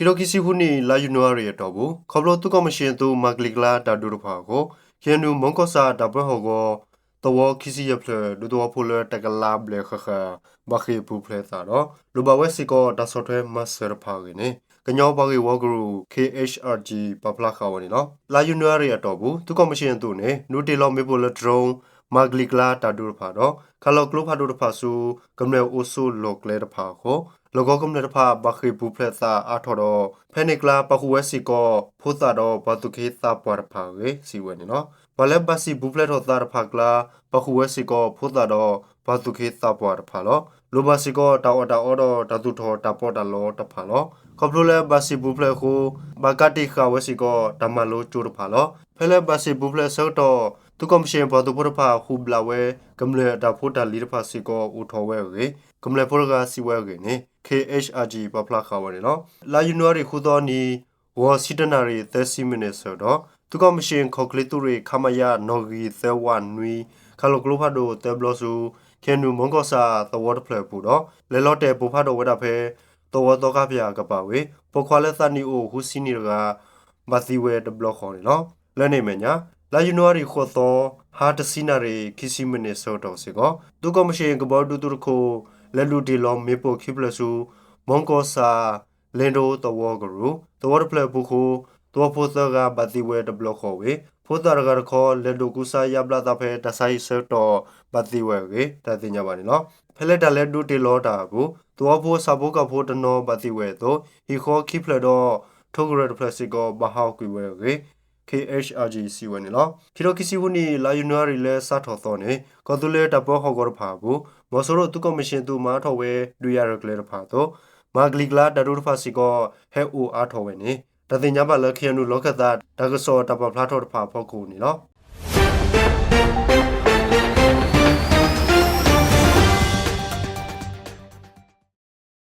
ခံကထိခံဆံဃုနံၣ် လါယနူၤအါရံၤအတီၢ်ပူၤ ခီဖျိသုးကီၢ်မ့ၢ်ၡ့ၣ်အသုးမၤကလံၤကျါတၢ်ဒုးတဖၣ်အဃိ ခ့ၣ်အဲၣ်ယူၣ်မီကီၢ်ဆၣ်တၢ်ပၢဟီၣ်ကဝီၤ သဝီခံဆံယဲၢ်ဖျၢၣ် ဒူသဝီဖိလၢတကလးဘျဲၣ်ဃၣ်ဃၣ် ဘၣ်ဃ့ၢ်ပူၤဖျဲးသးဒီး လိၣ်ဘၣ်ဝဲစ့ၢ်ကီးတၢ်ဆီၣ်ထွဲမၤစၢၤတဖၣ်အဂ့ၢ်န့ၣ် ကညီပှၤဂ့ၢ်ဝီကရူၢ် K H R G ပာ်ဖျါဃာ်ဝဲန့ၣ်လီၤ. လါယနူၤအါရံၤအတီၢ်ပူၤ သုးကီၢ်မ့ၢ်ၡ့ၣ်အသုးန့ၣ် ဒုးတ့ၢ်လီၤမ့ၣ်ပိၢ်လၢ drone မၤကလံၤကျါတၢ်ဒုးတဖၣ်ဒီး ခးလီၤကျိဖးဒိၣ်တဖၣ်ဆူ ကမျၢၢ်အိၣ်ဆိးလီၢ်ကျဲတဖၣ်အဃိ လီၢ်ကဝီၤကမျၢၢ်တဖၣ်ဘၣ်ဃ့ၢ်ပူၤဖျဲးသးအါထီၣ်ဒီး ဖဲန့ၣ်ကျါပာ်ဃုာ်ဝဲစ့ၢ်ကီး ဖိသၣ်ဒီးပှၤသူၣ်က့သးပှၢ်တဖၣ်အဂ့ၢ် စံးဝဲန့ၣ်လီၤ. ပှၤလၢဘၣ်စံၣ်ပူၤဖျဲးထီၣ်သးတဖၣ်ကျါ ပာ်ဃုာ်ဝဲစ့ၢ်ကီးဖိသၣ်ဒီးပှၤသူၣ်က့သးပှၢ်တဖၣ်လီၤ. လိၣ်ဘၣ်စ့ၢ်ကီးတၢ်အီၣ်တၢ်အီဒီးတၢ်သူၣ်ထီၣ်တၢ်ပီးတၢ်လီတဖၣ်လီၤ. ခီဖျိလၢဘၣ်စံၣ်ပူၤဖျဲးအဃိ ဘၣ်ကးတံာ်ဃာ်ဝဲစ့ၢ်ကီးတၢ်မၤလိကၠိတဖၣ်လီၤ. ဖဲလၢဘၣ်စံၣ်ပူၤဖျဲးအဆၢကတီၢ် သုးကီၢ်မ့ၢ်ၡ့ၣ်ပှၤသုးဖိတဖၣ်ဟူးဘျးဝဲ ကမျၢၢ်အတၢ်ဖိတၢ်လံၤတဖၣ်စ့ၢ်ကီးအိၣ်ထီၣ်ဝဲအဂ့ၢ် ကမျၢၢ်ဖိတဂၤစံးဝဲအဂ့ၢ်န့ၣ် K H R G ပာ်ဖျါဃာ်ဝဲန့ၣ်လီၤ. လါယနူၤအါရံၤဃုသီအနံၤ ဂီၤဆံတၢနၣ်ရံၣ်သၢဆံမံးနံးအဆၢကတီၢ် သုးကီၢ်မ့ၢ်ၡ့ၣ်ခီၣ်ချ့သုးရ့ၣ် ခမရ နီၣ်ဂံၢ်သၢဝးနွံ ခးလီၤကျိဖးဒိၣ်သၢဘျီဆူ ခ့ၣ်အဲၣ်ယူၣ် မီကီၢ်ဆၣ်သဝီတဖျၢၣ်အပူၤဒီး လဲၤလီၤတဲာ်ပိၢ်ဖးဒိၣ်ဝဲဒၣ်ဖဲ သဝီသီခါဖၠၣ်ကပၤဝံၤ ပိာ်ခွါလၢသးနံၣ်အိၣ်ဃုဆံနံၣ်တဂၤ ဘၣ်သံဝဲတဘျီဃီန့ၣ်လီၤ. လၢန့ၣ်အမဲာ်ညါ လါယနူၤအါရံၤဃိးသီ ဟါတဆံနၣ်ရံၣ် ခံဆံမံးနံးအဆၢကတီၢ်စ့ၢ်ကီး သုးကီၢ်မ့ၢ်ၡ့ၣ်ကဘီဒူသဝီတခိၣ် လဲၤဒုးတ့ၢ်လီၤမ့ၣ်ပိၢ်ခံဖျၢၣ်ဆူ မီကီၢ်ဆၣ် လ့ဒိသဝီကရူၢ် သဝီတဖျၢၣ်အပူၤအဃိ သဝီဖိသၢဂၤဘၣ်သံဝဲတဘျီဃီဝံၤ ဖိသၣ်တဂၤတခီ လဲၤဒိးကူစါယါဘျါသးဖဲတၢ်ဆါဟံၣ်ဆၢကတီၢ် ဘၣ်သံဝဲအဂ့ၢ် တၢ်သ့ၣ်ညါဘၣ်န့ၣ်လီၤ. ဖဲလၢတၢ်လဲၤဒုးတ့ၢ်လီၤတၢ်အပူၤ သဝီဖိဆၣ်ဖိကီၢ်ဖိတနီၤဘၣ်သံဝဲအသိး ဟံၣ်ဃီခံဖျၢၣ်ဒီး ထိၣ်ကရၢၢ်တဖျၢၣ်စ့ၢ်ကီး ဘၣ်ဟးဂီၤကွံာ်ဝဲအဂ့ၢ် K H R G စံးဝဲန့ၣ်လီၤ. ခံကထိခံဆံဃုနံၣ် လါယနူၤအါရံၤလၢစးထီၣ်သီန့ၣ် ကီၢ်သူလ့ၤတၢ်ပၢဟီၣ်ကဝီၤတဖၣ်အပူၤ မီၤစိရိၤသုးကီၢ်မ့ၢ်ၡ့ၣ်အသုးမၤထီၣ်ဝဲ ဒုးယၤရဲၣ်ကျဲၤတဖၣ်အသိး မၤကလံၤကျါတၢ်ဒုးတဖၣ်စ့ၢ်ကီး ဟဲအိၣ်အါထီၣ်ဝဲန့ၣ် တၢ်သ့ၣ်ညါဘၣ်လၢ ခ့ၣ်အဲၣ်ယူၣ် လီၢ်ခၢၣ်သး တၢ်ကစီၣ်တၢ်ပာ်ဖျါထီၣ်တဖၣ်အဖီခိၣ်န့ၣ်လီၤ.